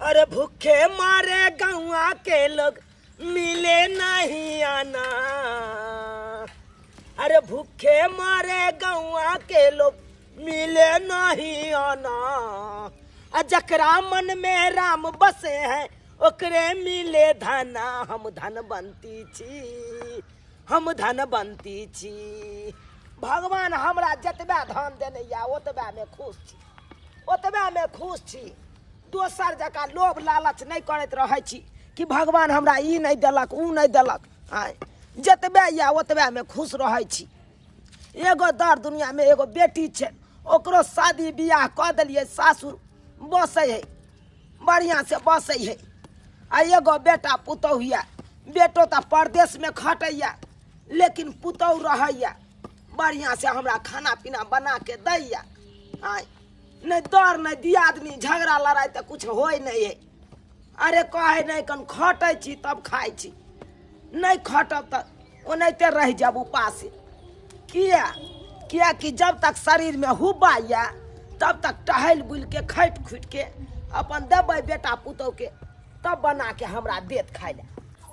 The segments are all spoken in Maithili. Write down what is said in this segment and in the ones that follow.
अरे भूखे मारे गौआ के लोग मिले नहीं आना। अरे भूखे मारे गौआ के लोग मिले नहीं आना। आ जकरा मन में राम बसे हैं ओकरे मिले धना। हम धन बनती छी, हम धन बनती छी। भगवान हमरा जतबे धन देने या ओतबे में खुश छी, ओतबे में खुश छी। दोसर जकाँ लोभ लालच नहि करैत रहै छी कि भगवान हमरा ई नहि देलक ओ नहि देलक। आँय, जतबे यऽ ओतबेमे खुश रहै छी। एगो दर दुनिआँमे एगो बेटी छै, ओकरो शादी बियाह कऽ देलियै, सासुर बसै हइ, बढ़िआँसँ बसै हइ। आ एगो बेटा पुतहु यऽ, बेटो तऽ परदेशमे खटैए, लेकिन पुतहु रहैए बढ़िआँसँ, हमरा खाना पीना बनाके दैए। आँय, नहि दर नहि दियादनी झगड़ा लड़ाइ तऽ किछु होइ नहि हइ। अरे कहै नहि कन खटै छी तब खाइ छी, नहि खटब तऽ ओनाहिते रहि जाब उपासे। किया? कियाकि जब तक शरीरमे हुब्बा यऽ तब तक टहलि बुलिके खटि खुटिके अपन देबै बेटा पुतहुके, तब बनाके हमरा देत खाइ लए।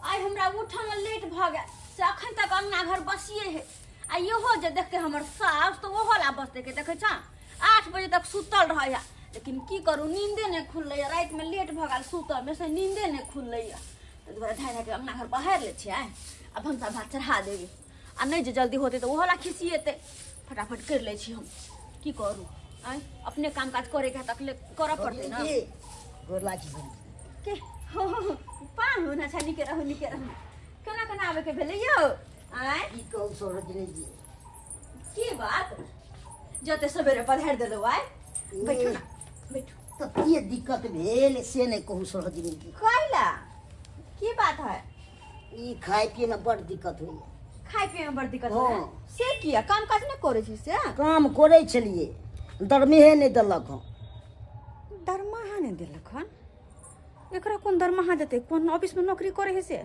आइ हमरा उठऽमे लेट भऽ गेल से अखन तक अंगना घर बसिए है। आ इहो जे देखते हमर सास तऽ ओहो ला बसते के देखै छँ 8 बजे तक सुतल रहैया, लेकिन की करू नींदे नहि खुललैया। रातिमे लेट भऽ गेल सुतऽमे से नींदे नहि खुललैया, ताहि दुआरे धाइ धाइके अंगना घर बहारि लै छियै आ भनसा भात चढ़ा देबै। आ नहि जे जल्दी होतै तऽ ओहो ला खिसिएतै। फटाफट करि लै छी हम, की करू आँय, अपने काम काज करैके है तकले करऽ पड़तै ने। गोर लागै छी। के हो हो हो, पाहुन। अच्छा नीके रहू, नीके रहू। केना केना आबैके भेलै यौ आँय? की कहू सरोजनी जी। की बात जते सवेरे पधारि देलहुँ आइ? बैठू ना, बैठू। तते दिक्कत भेल से नहि कहू सरोजनी जी। कैला, की बात है? ई खाय पिए में बड़ दिक्कत होइए। खाय पिए में बड़ दिक्कत होइए? हाँ। से किया, काम काज नहि करै छी से? काम करै छलियै, दरमेहे नहि देलक हँ। दरमाहा नहि देलक हन? एकरा कोन दरमाहा देतै? कोन ऑफिसमे नौकरी करै है से?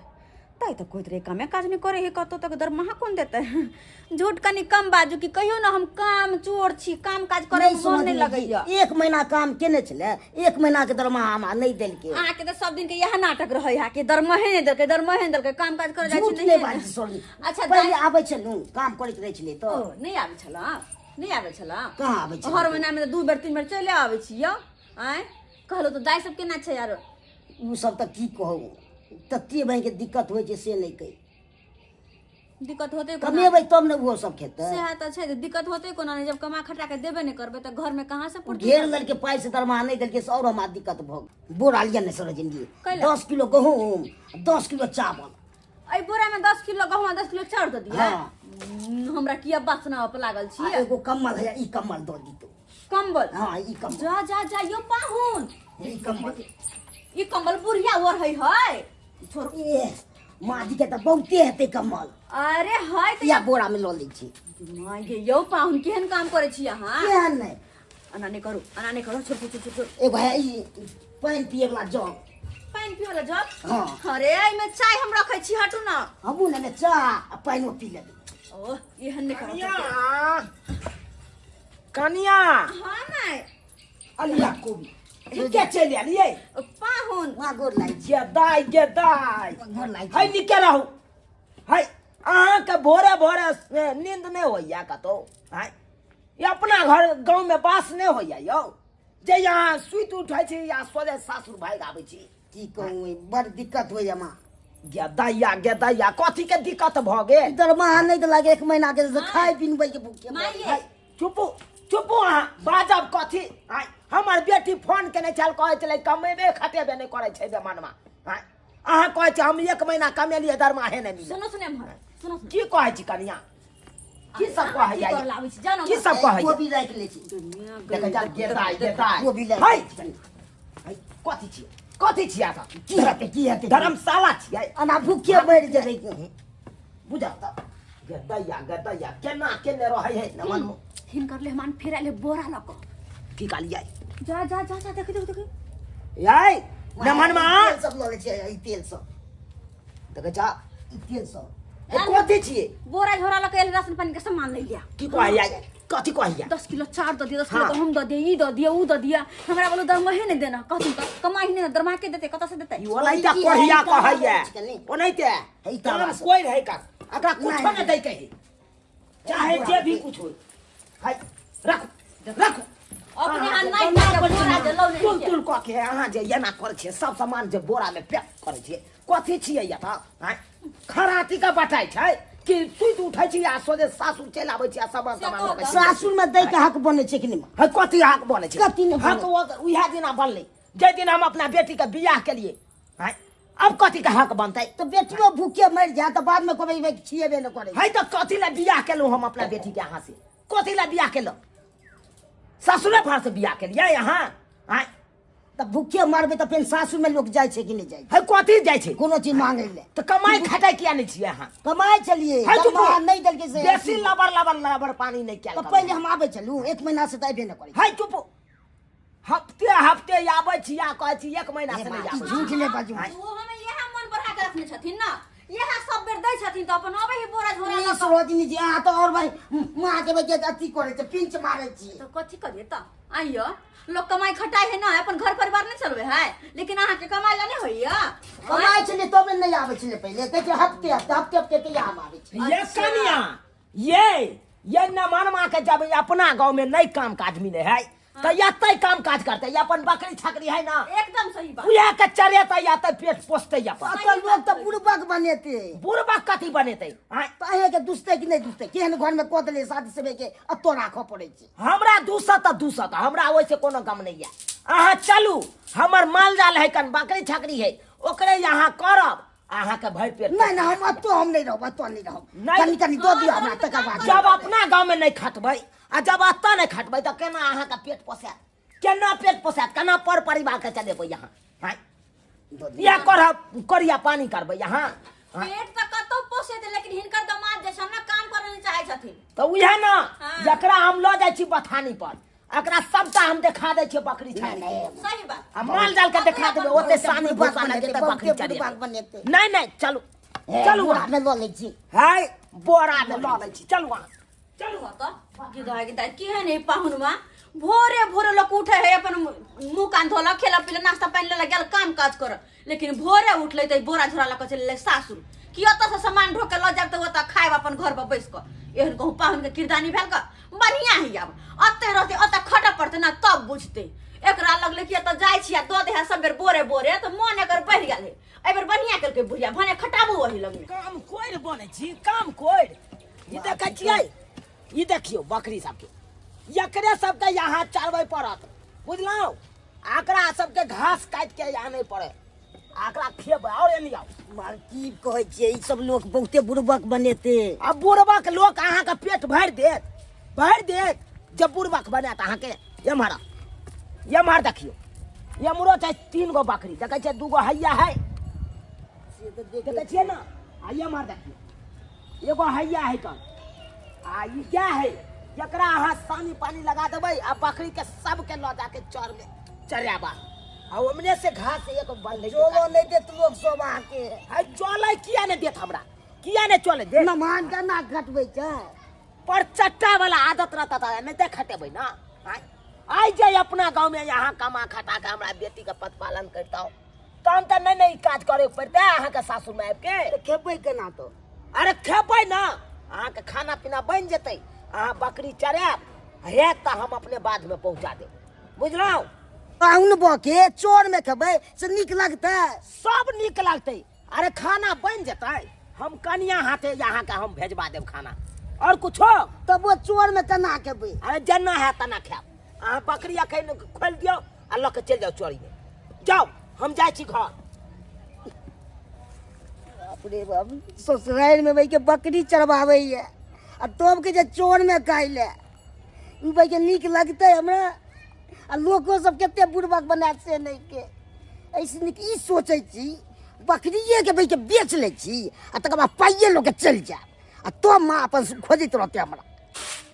तै तऽ कहैत रहै कामे काज नहि करै है कतौ, तक दरमाहा कोन देतै? झूठ कनि कम बाजू कि कहियो ने हम काम चोर छी, काम काज करै नहि मे मन नहि समझली जी, लगैया। एक महीना काम केने छलै, एक महीना के दरमाहा हमरा नहि देलकै। अहाँके तऽ सब दिन के इएह नाटक रहै है कि दरमाहे नहि देलकै, दरमाहे नहि देलकै, काम काज करै जाइ छी। झूठ नहि बाजै छी सॉरी। अच्छा, पहिले आबै छलहुँ, काम करैत रहै छलियै तऽ। ओ नहि आबै छलहुँ? नहि आबै छलहुँ? कहाँ आबै छलहुँ? हर महीना मे तऽ 2 बेर 3 बेर चलि आबै छी यौ। आँय कहलहुँ तऽ दाइ सब केना छै आरो? ओ सब तऽ की कहू, तते बहिनके दिक्कत होइ छै से नहि कहि। दिक्कत होते कोना? कमेबै तब ने ओहो सब खेतै। सएह तऽ छै, दिक्कत होते कोना नहि? जब कमा खटा के देबे नहि करबै तऽ घर में कहाँ से पूर्ति? घेर लेलकै पाइ से दरमाहा नहि देलकै से और हमरा दिक्कत भऽ गेल। बोरा लिअ ने सरोजिनी, कैला? 10 किलो गहूँम, 10 किलो चावल। एहि बोरा में 10 किलो गहूँम आ 10 किलो चाउर दऽ दिअ? हाँ। हमरा किया बात सुनाबऽ पर लागल छी? आ एगो कम्बल है, ई कम्बल दऽ दितौ। कम्बल? हाँ, ई कम्बल। जा जा जा यो पाहुन, ई कम्बल। ई कम्बल बुढ़िया ओढ़ै है, छोड़ू। ए माँ जी के तऽ बहुते हेतै कम्बल। अरे है तऽ या बोरा में लऽ लै छी। माय गे, यौ पाहुन केहन काम करै छी अहाँ? केहन नहि? एना नहि करू, एना नहि करू, छोड़ छोड़ छोड़ छोड़। एगो है ई पानि पिए वाला जग। पानि पिए वाला जग? हाँ। अरे एहिमे चाय हम रखै छी, हटू ना। हमहूँ ने चाह आ पानिओ पी लेबै। ओ एहन नहि करू। कनिया, कनिया। हाँ माय। अलिया कोबी के चलि एलियै? पाहुन। वहाँ गोर लागि छी। गे दाइ, गे दाइ। गोर लागि है छी। निके रहू। है अहाँके भोरे भोरे नींद नहि होइया कतौ? है ई अपना घर गाँवमे बास नहि होइया यौ, जे यहाँ सुति उठै छी या सोझे सासुर भागि आबै छी? की कहू, बड़ दिक्कत होइया माँ। गे दैया, गे दैया, कथी के दिक्कत भऽ गेल? दरमाहा नहि देलक एक महीना के, से खाय पीनबै के भूखे। माय। चुपू, चुपू, अहाँ बाजब कथी? आँय, हमर बेटी फोन केने छल, कहै छलै कमेबे खटेबे नहि करै छै बेमानमा। आँय, अहाँ कहै छी हम एक महीना कमेलियै दरमाहे नहि मिलल। सुनो सुनो एम्हर सुनो सुनो। की कहै छी कनिया? की सब कहै की कर लाबै छी जानो? की सब कहै? गोभी राखि लै छी। देखै जा गेदाइ, गेदाइ। गोभी राखि है लै छी। है, कथी छियै, कथी छियै अहाँ? की हेतै, की हेतै? धर्मशाला छियै? एना भूखे मरि जेबै। बुझल तऽ गदैया, गदैया केना केने रहै है नमन। हिनकर लेहमान फेर आयल बोरा लऽ कऽ। की कहलियै? जा जा जा जा, देखी देखी देखी। याय नमन मा तेल सब लऽ लै छियै, ई तेल सब। देखै जा ई तेल सब। ए कथी छियै? बोरा झोरा लऽ कऽ आयल, राशन पानी के सामान लै लिया। की कहै? कथी कहिया 10 किलो चाउर दऽ दिअ, 10 किलो हाँ। गहूम दऽ दिअ, ई दऽ दिअ, ऊ दऽ दिअ। हमरा बोलो दरमाहे नहि देना कहथिन तऽ कमाई नहि ने, दरमाहा के देतै, कतऽ से देतै? ई ओनाहिते की कोहिया है, ई तऽ कहैया। आवाज के नहि। ओनाहिते है, ई तऽ काम आवाज। कोइ रहै का एकरा कुछो नहि, नहि दै के है, चाहे जे भी कुछ हो। है, रखू रखू। अपने हाथ नहि खाय के बोरा जे लौ तुल नहि। तुल कऽ के अहाँ जे एना करै छियै, सब सामान जे बोरा में पैक करै छियै, कथी छियै ये तऽ आँय? खराती के बटाइ छै कि सुति उठै छी आ सोझे सासुर चलि आबै छी आ सामान से सामान लऽ के कहू तऽ। सासुर में दै के हक बनै छै कि नहि? है, कथी हक बनै छै? कथी नहि हक उएह दिना बनलै जाहि दिन हम अपना बेटी के बियाह केलियै। आँय, अब कथी के हक बनतै? तऽ बेटियो भूखे मरि जाए तऽ बादमे कहबै भाई खिएबे नहि करै। है, तऽ कथी लए बियाह केलहुँ हम अपना बेटी के अहाँ से? कथी लए बियाह केलहुँ? ससुरे भर से बियाह केलियै अहाँ? आँय? तऽ भूखे मरबै तऽ फेर सासुरमे लोक जाइ छै कि नहि जाइ छै? है, कथी जाइ छै? कोनो चीज मांगै लए। तऽ कमाइ खटाइ किया नहि छियै अहाँ? कमाइ छलियै। है, चुप। दरमाहा नहि देलकै से। बेसी लबर लबर लबर पानी नहि कयल तऽ करू। पहिले हम आबै छलहुँ, एक महीना से तऽ अयबे नहि करै। है, चुप। हफ्ते हफ्ते आबै छी आ कहै छी एक महीना से नहि ई आबै छी। झूठ नहि बाजू। ओ हमे इएह मन बढ़ा के रखने छथिन ने, इएह सब बेर दै छथिन तऽ अपन अबै ही बोरा झोरा लऽ ई कऽ। सरोजिनी जी, अहाँ तऽ आओर भाई माँ के बच्चे अथी करै छै, पिंच मारै छी। तऽ कथी करिए तऽ? आइयो लोग कमाई खटाई है ना, अपन घर परिवार नहीं चलबे है, लेकिन अहाँ के कमाई ला नहीं होइया? कमाइ छलियै तब ने नहि आबै छलै। पहिले कहै छै हफ्ते हफ्ते, हफ्ते हफ्ते कहिया हम आबै छी? ये कनिया, ये नमन माँ के जब अपना गांव में नहीं काम काज मिले है तो एतै काम काज करते, ये अपन बकरी छकरी है ना। एकदम सही बात। उएह के चरेतै, एतै पेट पोसतै अपन। अतऽ लोग तऽ बुड़बक बनेतै। बुढ़बा कथी बनेतै? आँय? तऽ अहेँके दुसतै कि नहि दुसतै? केहन घरमे कऽ देलियै शादी से के अतऽ राखऽ पड़ै छै। हमरा दूसत तऽ दूसत, हमरा ओहिसे कोनो गम नहीं है। अहाँ चलू, हमर माल जाल है कन, बकरी छकरी है, ओकरे यहाँ करब, अहाँके भरि पेट। नहि नहि, हम अतऽ हम नहि रहब, अतऽ नहि रहब। नहि। कनि कनि दऽ दिअ हमरा तकर बाद। जब अपना गाँव में नहीं खटबै आ जब एतऽ नहीं खटबै तऽ केना अहाँके पेट पोसायत? केना पेट पोसायत? केना पर परिवार के चलेबै यहाँ? आँय? दऽ दिअ। इएह करब, करिया पानी करबै यहाँ? आँय? पेट तऽ कतौ पोसेतै, लेकिन हिनकर दमाद जे छनि ने, काम करय नहि चाहै छथिन। तऽ उएह ने। हाँ। जकरा हम लऽ जाइ छी बथानी पर, एकरा सबटा हम देखा दै छियै बकरी नहि छाड़ी नहि। सही बात। आ माल जाल के देखा देबै, ओते सानी बुड़बक भूसा नहि बनेतै, देतै बकरी बहुते चरेतै। बुड़बक बनेतै। नहि नहि, चलू चलू। बोरा में लऽ लै छी। है, बोरा में लऽ लै छी, चलू अहाँ चलू। तऽ गिदाय गिदाय केहन है पाहुनवा, भोरे भोरे लोक उठे है, अपन मुंह कान धोलक, खेलक पीलक, नाश्ता पानि लेलक, गेल काम काज कर, लेकिन भोरे उठलै तऽ बोरा झोरा लऽ कऽ चलि गेलै सासुर कि ओतऽ से सामान ढो के लऽ जायब तऽ ओतऽ खायब अपन घर पर बैस कऽ। एहन कहूँ पाहुन के किरदानी भेल कऽ बढ़िया है। आब ओतै रहतै, ओतऽ खटऽ पड़तै ने तब बुझतै। एकरा लगलै कि एतऽ जाइ छी आ दऽ दे है सब बेर बोरे बोरे, तऽ मन एकर बढ़ि गेल है। एहि बेर बढ़िया केलकै बुढ़िया, भने खटाबू ओहि लगमे। काम कोरि बनै छी, काम कोरि। ई देखै छियै, ई देखियौ बकरी सबके, एकरे सबके यहाँ चरबै पड़त, बुझलहुँ? एकरा सबके घास काटि के आनै पड़े, एकरा खेबै और एनी आउ। मार, की कहै छियै, ई सब लोक बहुते बुड़बक बनेतै। आ बुड़बक लोक अहाँके पेट भरि देत, भरि देत जब बुड़बक बनायत अहाँके। एम्हर आउ, एम्हर देखियौ, एम्हरो छै तीन गो बकरी, देखै छियै? दू गो हैया है, देखै छियै ने? आ एम्हर देखियौ, एगो हैया है कन। आ ई क्या है, एकरा अहाँ सानी पानी लगा देबै आ बकरी के सबके लऽ जाके चर में चराबा आ ओमने से घास एक बंधे। चलो नहि देत लोक सब अहाँके। है, चलै किया नहि देत हमरा? किया नहि चलै देत? नमान के नाक घटबै छै। पर चट्टा वाला आदत रहता था, नहीं तो खटेबै ना। आय आइ जे अपना गांव में यहाँ कमा खटा के हमरा बेटी के प्रतिपालन करता हूँ, तहन तऽ नहि नहि ई काज करे पड़तै अहाँके सासुर में आबि के। तऽ खेबै केना तऽ? अरे खेबै ना, अहाँके खाना पीना बनि जेतै, अहाँ बकरी चरायब, हेत तऽ हम अपने बाध में पहुँचा देब, बुझलहुँ? पाहुन बके चोर में खेबै से नीक लगतै? सब नीक लगतै। अरे खाना बनि जेतै, हम कनिया हाथे अहाँके हम भेजबा देब खाना, और कुछो? तब वो चोर में केना खेबै? अरे जेना है तेना खायब। अहाँ बकरी अखन खोलि दियौ आ लऽ के चलि जाउ चोरी में, जाउ, हम जाइ छी घर। बाप रे बाप, ससुरारि में के बकरी चरबाबैया आ तब के जे चोर में खाइ ले, ई भाई के नीक लगतै हमरा? आ लोको सब कते बुड़बक बनायत से नहि के। ऐसे नीक ई सोचै छी बकरिए के भाई के बेच लै छी आ तकर बाद पाइए लऽ के चलि जायब आ तब माँ अपन खोजैत रहतै हमरा।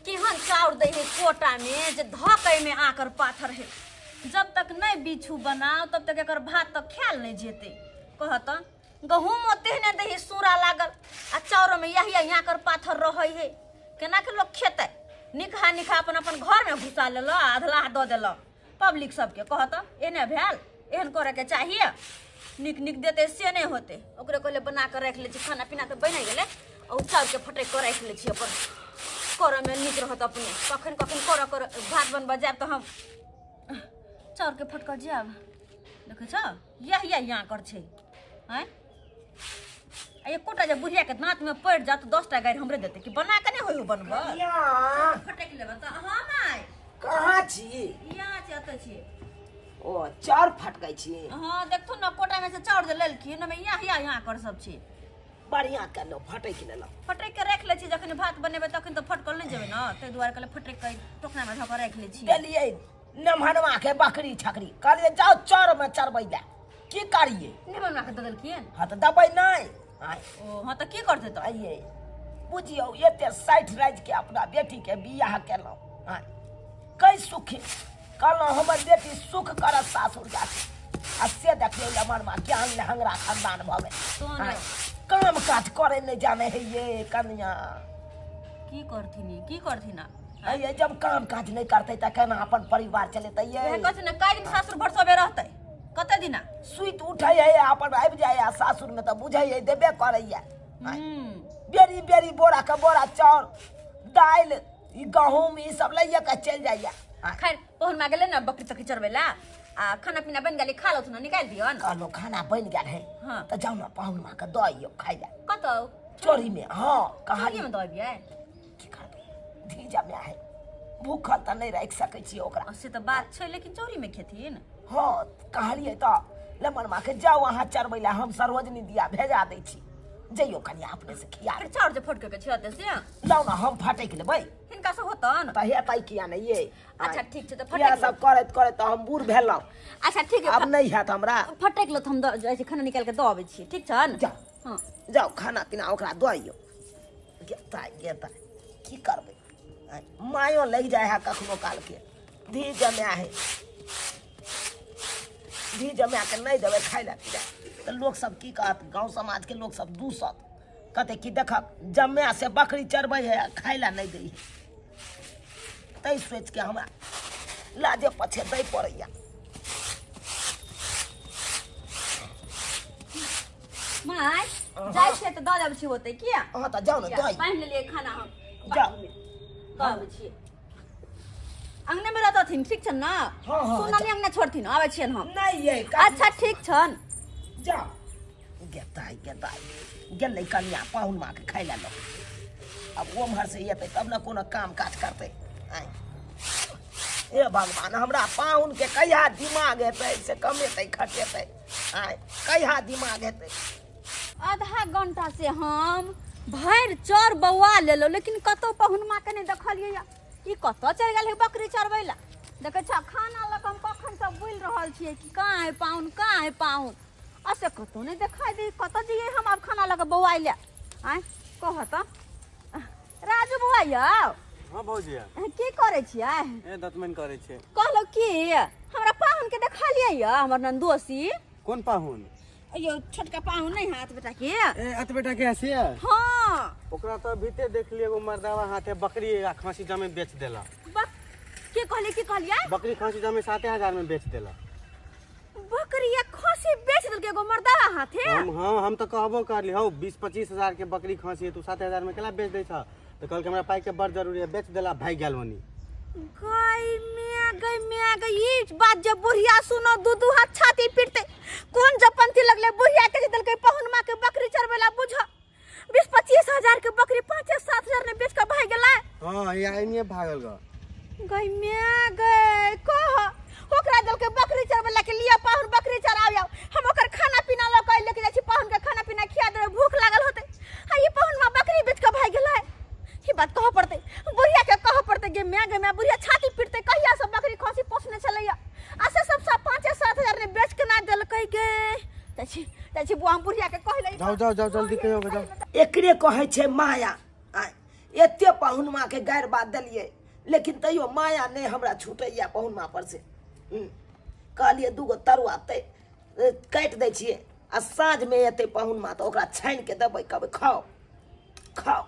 केहन चाउर दै है कोटा में जे धकै में आकर पाथर है। जब तक नहीं बिछू बनाओ तब तक एकर भात तऽ खायल नहीं जेतै। कहत गहूम तेहने दै है सूरा लागल आ चाउर में यही आकर पाथर रहै है, केना के लोग खेतै? निकहा निकहा अपन अपन घरमे घुसा लेलक आ अधलाह दऽ देलक पब्लिक सबके। कहत एहने भेल, एहन करैके चाहिए, नीक नीक देतै से नहि होतै। ओकरे कहले बना कऽ राखि लै छी, खाना पीना तऽ बनि गेलै, आ ओ चाउरके फटकि कऽ राखि लै छी, अपन करऽमे नीक रहत अपने। कखन कखन करऽ कर भात बनबऽ जायब तऽ हम चाउरके फटकऽ जायब। देखै छौ, इएह इएह यहाँ कर छै। आँय, आ एकोटा जे बुढ़ियाके दाँतमे पड़ि जात, 10 टा गारि हमरे देतै कि बना कऽ नहि होइ हो बनबऽ। कनिया। फटकि लेबै तऽ। हँ माय। कहाँ छी? यहाँ छै, एतऽ छियै। ओ चाउर फटकै छी? हँ, देखथुन ने, कोटामे से चाउर जे लेलखिन, ओहिमे इएह इएह यहाँ कर सब छै। बढ़िया केलहुँ, फटकि लेलहुँ। फटकि के राखि लै छी, जखन भात बनेबै तखन तऽ फटकल नहि जेबै ने, ताहि दुआरे कहलियै फटकि के टोकनामे धऽ कऽ राखि लै छी। देलियै नमहनवा के बकरी छकरी, कहलियै जाउ चौरमे चरबै लए। की करियै? नहि बनवा के दऽ देलखिन। हँ, तऽ देबै नहि आँय? ओ हँ, तऽ की करतै तऽ? आइये बुझियौ, एते 60 राजि के अपना बेटीके बियाह केलहुँ आँय, कै सुखी कहलहुँ हमर बेटी सुख करत सासुर जाके, आ से देखियौ हमर ज्ञान लहंगरा खानदान भऽ गेल। तहन आँय, काम काज करे नहि जाने है ये कनिया। की करथिन ई? की करथिन आ? आइये जब काम काज नहि करतै तऽ केना अपन परिवार चलेतै ये? वएह कहै छै ने, कए दिन सासुर भरसबे रहतै, कते दिना? सुति उठै है, अपन आबि जाइ है सासुरमे तऽ बुझै है देबे करैया। बेरी बेरी बोरा के बोरा चाउर दालि ई गहूम ई सब लैये के चलि जाइया। खैर, पहुन मा गेलै ने बकरी तकरी चरबै ला, आ खाना पीना बनि गेलै, खा लौथ ने, निकालि दियौ ने। कहलहुँ खाना बनि गेल है। हाँ। तऽ जाउ ने, पाहुन माँ के दऽ अइयौ खाइ लए। कतौ? चोरी में, हाँ कहानी। चोरीमे दऽ अबियै? की करबै, धी जमा है, भूखल तऽ नहि राखि सकै छियै ओकरा। से तऽ बात छै, लेकिन चोरीमे खेथिन? हँ, कहलियै तऽ लेमन माँ के, जाउ अहाँ चरबै लए, हम सरोजनी दिया भेजा दै छी, जइयौ कनि अपने से खिया। फिर चाउर जे फटके के छै से? लाउ ने, हम फटकि लेबै। हिनका से होतन? तऽ हेतै किया नहि ये? अच्छा ठीक छै, तऽ इएह फटक सब करैत करैत तऽ हम बूढ़ भेलहुँ। अच्छा ठीक है। आब नहि हैत हमरा। फटक लो, हम दऽ जाइ छी, खाना निकालि के दऽ अबै छी, ठीक छै ने? जाउ। हँ। जाउ, खाना पीना ओकरा दऽ अइयौ। गेता गेता की करबै आँय, मायो लागि जाइ है कखनो कालके। धी जमा है, धी जमा के नहि देबै खाइ लए पीबै तऽ लोक सब की कहत? गाँव समाजके लोक सब दूसत, कहतै कि देखक जमा से बकरी चरबै है आ खाइ लए नहि दै है। तै सोचि के हमरा लाजे पछे दै पड़ैया। माय, जाइ छियै तऽ दऽ जाबै छी ओतै किया। अहाँ तऽ जाउ ने, दऽ अइयौ। बान्हि लेलियै खाना हम। जाउ। दऽ अबै छियै, अंगने में रहतथिन, ठीक छन ने? हाँ, सुनना नहीं अंगना छोड़थिन, आबै छियन हम। नहि ये। अच्छा ठीक छन। जाउ। गेता गेता गेलै कनिया पाहुन माँ के खाइ लए लऽ। आब ओम्हर से एतै तब ने कोनो काम काज करतै। आँय हे भगवान, हमरा पाहुन के कहिया दिमाग हेतै से कमेतै खटेतै? आँय, कहिया दिमाग हेतै? आधा घंटा से हम भरि चौर बौआ लेलहुँ, लेकिन कतहु पहुनमा के नहि देखलियै। ई कतऽ चलि गेल है बकरी चरबै लए? देखै छ, खाना लऽ कऽ हम कखन से बुलि रहल छियै कि कहाँ है पाहुन, कहाँ है पाहुन, आ से कतहु नहि देखाइ दे। कतऽ जइयै हम आब खाना लऽ कऽ बौआइ लए? आँय, कहऽ तऽ राजू बौआ यौ। हाँ भौजी। की करै छियै? ए, दतमनि करै छियै। कहलहुँ की, हमरा पाहुन के देखलियै यऽ, हमर नन्दोसी। कोन पाहुन? यौ, छोटका पाहुन नहि हाथ बेटा के। ए, अत बेटा के हसिए? हाँ। ओकरा तऽ भीते देखलियै, एगो मर्दावा हाथे बकरी आ खांसी जमे बेच देला। की कहलियै, की कहलियै? बकरी खांसी जमे 7000 में बेच देला। बकरी आ खसी बेच देलकै एगो मर्दावा हाथे? हम हाँ, हम तऽ कहबो करली, हौ 20-25 हजार के बकरी खांसी है, तू 7000 में केला बेच दै छ? तऽ कहलकै हमरा पाई के बड़ जरूरी है, बेच देला, भागि गेल ओनी। गई म्या गई म्या गई, ई बात जब बुढ़िया सुनो, दू दू हाथ छाती पीटते। कोन जपंती लगले बुढ़िया के जे देलकै पहुनमा के बकरी चरबै ला? बुझ, 20-25 हजार के बकरी 5-7 हजार ने बेच के भागि गेलै। हाँ, यहाँ एनिए भागल ग। गई म्या गई, कह ओकरा देलकै बकरी चरबै ला के लिअ पाहुन, बकरी चराउ आउ, हम ओकर खाना पीना लऽ कऽ लेके जाइ छी, पाहुन के खाना पीना खिया देबै, भूख लागल होतै। आ ई पाहुन माँ बकरी बेच कऽ भागि गेलै। ई बात कहऽ पड़तै बुढ़िया के, कहऽ पड़तै। गे म्या गे म्या, बुढ़िया छाती पीटतै। कहिया से बकरी खसी पोसने छलैया आ से सब सब 5-7 हजार ने बेच के ना देलकै। गे, जाइ छी, जाइ छी बुआ, हम बुढ़िया के कहलै। जाओ जाओ जाओ, जल्दी कहियो जाओ। एकरे कहै छै माया। आँय, एते पाहुन माँ के गारि बात देलियै, लेकिन तैयो माया नहि हमरा छूटैया पाहुन माँ पर से। कहलियै दूगो तरुआ तै काटि दै छियै आ साँझमे एतै पाहुन माँ तऽ ओकरा छानि के देबै, कहबै खाउ खाउ,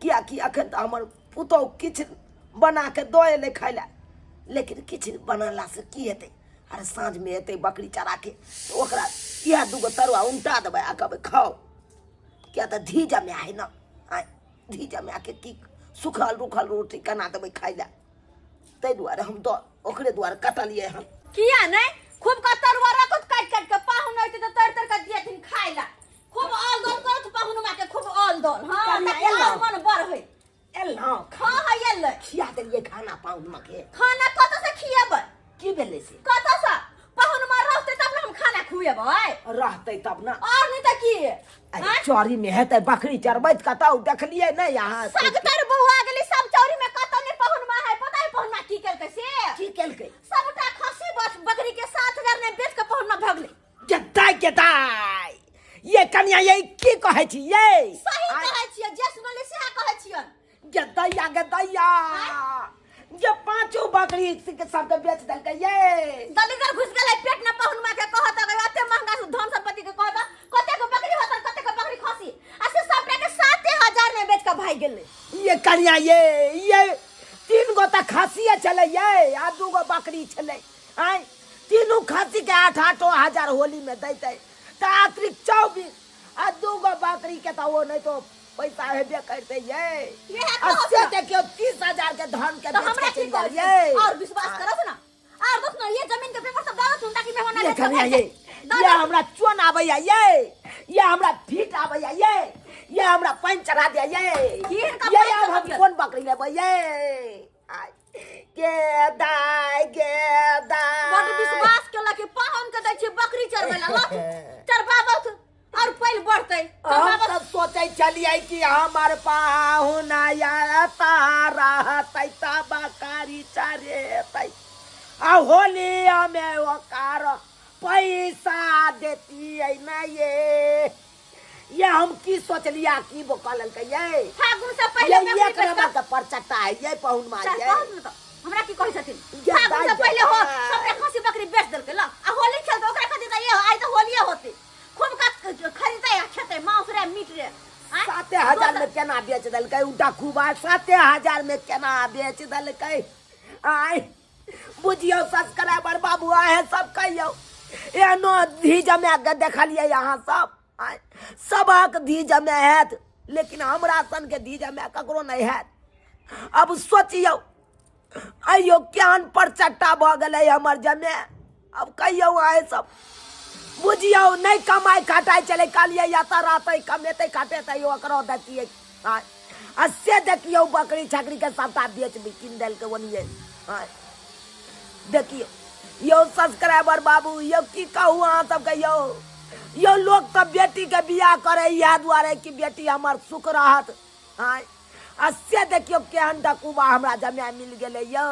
कियाकि अखन तऽ हमर पुतहु किछु बना के दऽ एलै खाय लए। लेकिन किछु बनेलासँ की हेतै? अरे साँझमे एतै बकरी चरा के तऽ ओकरा इएह दूगो तरुआ उनटा देबै आ कहबै खाउ, किया तऽ धी जमा है ने। आँय, धी जमा के की सुखल रुखल रोटी केना देबै खाय लए? ताहि दुआरे हम दऽ ओकरे दुआरे कटलियै हन। किया नहि खूब का तरुआ रखत काटि काटि के, पाहुन अयतै तऽ तर तर के दियथिन खाय ला। खूब ऑल दल करत पाहुन माँ के, खूब ऑल दल। हाँ, कनिया ताकि एलौ? और मन बढ़े। एलहुँ? हाँ हाँ एलै। खिया देलियै खाना पाहुन माँ के? खाना कतऽ से खिएबै? की भेलै से? कतऽ से पाहुन माँ रहतै तब ने हम खाना खुएबै। रहतै तब ने। और नहीं तऽ की? अरे चौरी में हेतै बकरी चरबैत कतौ देखलियै नहि अहाँ? सगतर बौआ गेली सब चौरी में, कतौ नहीं पाहुन माँ है। पता है पाहुन माँ की केलकै से? की केलकै? सबटा खस्सी बस बकरी के 7000 में बेच के पाहुन माँ भगलै। गेदाइ गेदाइ, ये कनिया ये की कहै छी ये? सही कहै छियै, जे सुनलियै सएह कहै छियन। गेदैया गेदैया, ये पांचों बकरी के सबके बेच देलकै ये। दलिदर घुस गेलै पेट में पाहुन माँ के। कहत अगर एते महंगा से धन संपत्ति के कहत कते के बकरी होत, कते के बकरी खसी, आ से सबटा के 7000 में बेच के भाग गेलै। ये कनिया ये 3 गो तऽ खसिए छलै ये आ 2 गो बकरी छलै। आँय, तीनू खसी के 8-8 हजार होली में दैतै तऽ आत्रिक 24 आ 2 गो बकरी के तऽ ओ नहि तो पैसा हेबे करतै ये। इएह आ कहत से ना। देखियौ 30,000 के धन के तो बेच हमरा के की चलि कहै गेल ये। और विश्वास करत ना और देख ना, ये जमीन के पेपर सब डालत ताकि मेहमान ये आके कनिया भाग ये जाए। ये हमरा चोन आबैया ये, ये हमरा फीट आबैया ये, ये हमरा पानि चढ़ा दिया ये। की हिनका ये पानि आब चढ़ा हम दिया? कोन बकरी लेबै ये? आय, गे दाय गे दाय। बड विश्वास केलक कि पाहुन के दै छी बकरी चरबै ला, लथ चरबाबत और पैल बढ़तै। हम चरबाबत। सब सोचै छलियै कि हमर पाहुन आता रहतै त बकरी चरेतै आ होलिया में ओकर पैसा देतियै ने। ये हम की सोचलिया की वो कहलकै ये फागुन से पहिले ये बकरी एक बेच नंबर के परचट्टा है ये पाहुन मार चल ये। कहत न त हमरा की कहै छथिन? ये फागुन से दाइ पहिले हो दाइ। सबटा खसी बकरी बेच देलकै ल आ होली खेलतै ओकरा खातिर त ये आइ त होलिये होतै। खूब का खरीदतै आ खेतै मांस रे मीट रे। आँय? 7000 में केना बेच देलकै उ डखुबा? 7000 में केना बेच देलकै? आय बुझियौ सब्सक्राइबर बाबू, अहें सब कहियौ, एहनो धी जमा के देखलियै अहाँ सब? आँय, सबक धी जमा हैत लेकिन हमरा सन के धी जमा ककरो नहि हैत। अब सोचियौ अइयो केहन परचट्टा भऽ गेलै हमर जमे। अब कहियौ अहें सब बुझियौ, नहि कमाइ खटाइ छलै, कहलियै एतऽ रहतै कमेतै खटेतै ओकरो दैतियै। आँय, आ से देखियौ बकरी छकरी के सबटा बेच कीन देलकै ओनिये। आँय देखियौ यौ सब्सक्राइबर बाबू, यौ की कहू अहाँ सबके यौ, यौ लोक तऽ बेटीके बियाह करै इएह दुआरे कि बेटी हमर सुख रहत। आँय, आ से देखियौ केहन डकुबा हमरा जमाय मिल गेलै यौ।